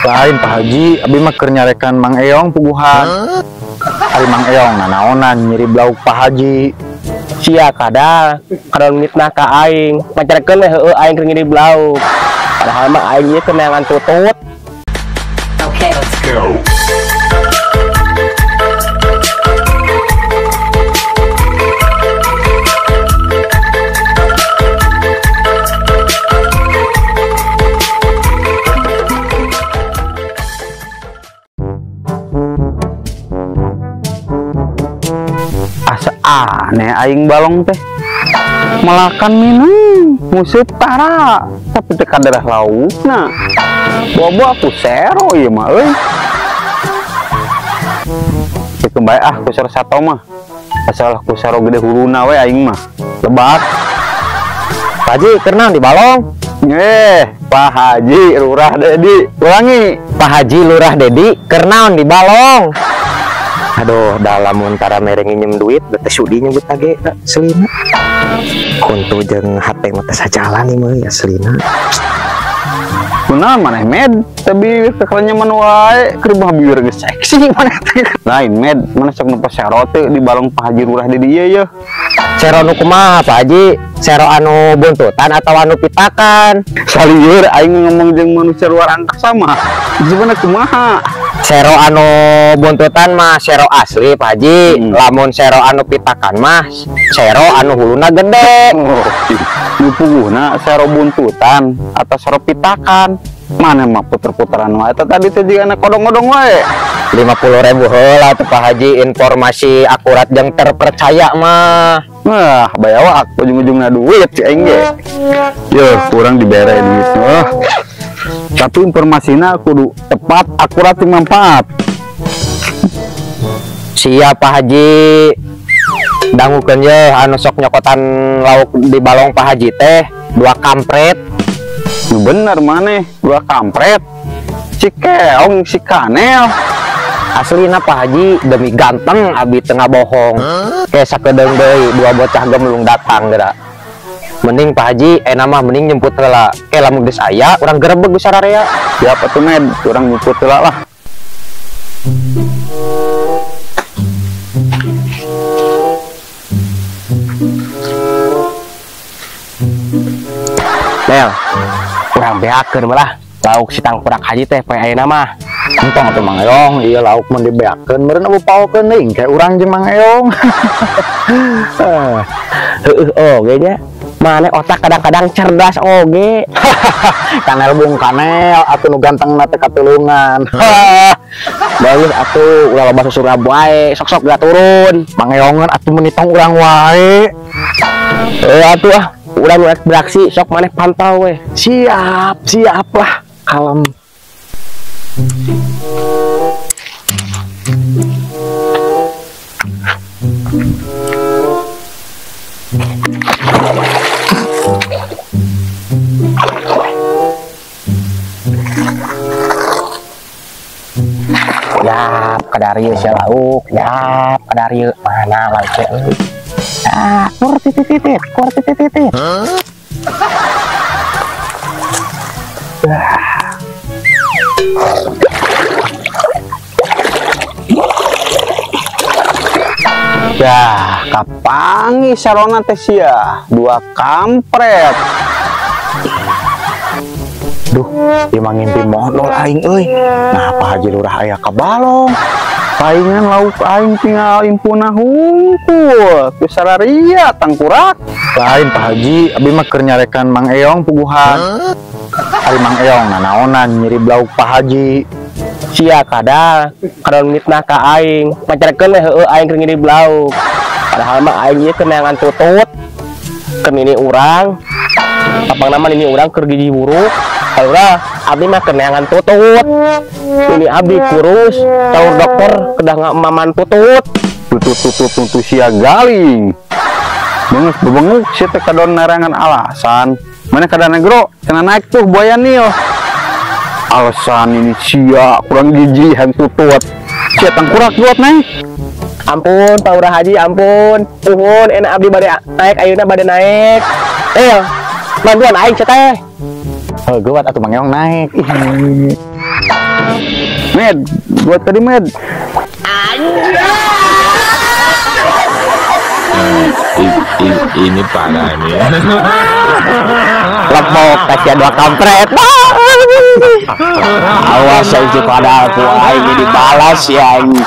Lain Pak Haji, abi mah keur nyarekan Mang Eyong puguhan. Ari Mang Eyong nanaonan nyirib lauk Pak Haji. Sia kadal, kadal mitnah ka aing. Pacarkeun we heueuh aing keur nyirib lauk. Padahal mah aing ieu keneangan tutut. Okay, let's go. Asa aneh aing balong teh melakan minum musuh tara tapi teh kaderah laukna bobo aku sero ieu mah euy. Pikeun bae ah ku sero sato mah, asal ku sero gede huluna we aing mah lebat. Pak Haji keur naon di balong? Pak Haji Lurah Dedi, ulangi. Pak Haji Lurah Dedi keur naon di balong? Aduh, dalam muntara mere nginjem duit, bete sudi nyebut lagi selina. Kuntu jeung hate mah teh sajalan ieu mah ya selina. Kunaon maneh med, tapi kekerenyeman wae, keur mah bibir geus seksi maneh teh. Lain med, maneh sok nempo sero teh di balong Pak Haji Lurah Dedi ieu yeuh. Sero nu kumaha Pak Haji? Sero anu buntutan atau anu pitakan? Salieur aing ngomong jeung manusia luar angkasa mah. Gimana kumaha? Sero anu buntutan mah sero asli Pak Haji. Lamun sero anu pitakan mah sero anu huluna gede. Oh, nu puguhna sero buntutan atau sero pitakan. Mana mah puter-puteran wae eta tadi teh jiga kodong-kodong wae. 50.000 heula tuh Pak Haji, informasi akurat jeung terpercaya mah. Wah, bayawak ujung-ujungna duit si aing ge. Yeuh, kurang dibere duit. Wah. Tapi informasinya kudu tepat, akurat, jeung manfaat. Siap Pak Haji. Dangukeun ye anu sok nyokotan lauk di balong Pak Haji teh dua kampret. Nu bener maneh, dua kampret. Si keong, si kanel. Aslina Pak Haji demi ganteng abi tengah bohong. Kayak sakedeung deui dua bocah gemlung datang geura. Mending Pak Haji enak mah mending nyemput heula. Ke lamun geus aya urang gerebeg geus sararea. Siap atuh med, urang nyemput heula lah. Mel, urang beakeun malah lauk si tangkurak haji teh poe ayeuna mah. Entong atuh Mang Eyong, ieu lauk mun dibeakeun meureun eueuh paokeun deui kayak urang jeung Mang Eyong. Heueuh oge nya. Maneh otak kadang-kadang cerdas oge. Kanel bung kanel atuh nu gantengna teh katulungan. Bagus atuh ulah loba susurab wae, sok-sok geura turun. Mang Eyongeun atuh mun nitong urang wae. Atuh ah, urang rek beraksi sok maneh pantau we. Siap, siap lah. Kalem. Yap, kadarieu sia lauk. Yap, kadarieu mana lauk teh euy. Ah, kur titit-titit, kur titit-titit. Yah, kapangi sarona teh sia, dua kampret. Duh, ieu mah ngimpi modol aing euy. Nah, Pak Haji Lurah aya ka balong. Palingan lauk aing tinggal impuna hungkul. Ku sararia tangkurak. Lain Pak Haji, abi mah keur nyarekan Mang Eyong puguhan. Ari Mang Eyong nanaonan nyirib lauk Pak Haji. Sia kadal, kadal mitnah ka aing. Pacarkeun we heueuh aing keur nyirib lauk. Padahal mah aing ieu keneangan tutut. Keur nini urang. Apang nama nini urang keur gigi buruk. Kalura abdi mah keneangan tutut. Ini abdi kurus, taur dokter kedah ngamaman tutut. Tutut tutut tutut sia galing. Benges bebenguk sia teh kadon nerangan alasan. Mana kada negro, cenah naik tuh buaya nil. Alasan ini sia kurang gizi hang tutut. Sia tangkurak buat naik. Ampun Pak Lurah Haji, ampun. Nuhun enak abdi bade naik ayeuna bade naik. Bantuan aing sia teh. Heuh, geuwat atuh Mang Eyong naik. Med, buat tadi, Med. Ini parah nih. Lepok kasih dua kampret. Awas ya, itu kadal ku aing dibalas ya, anjing.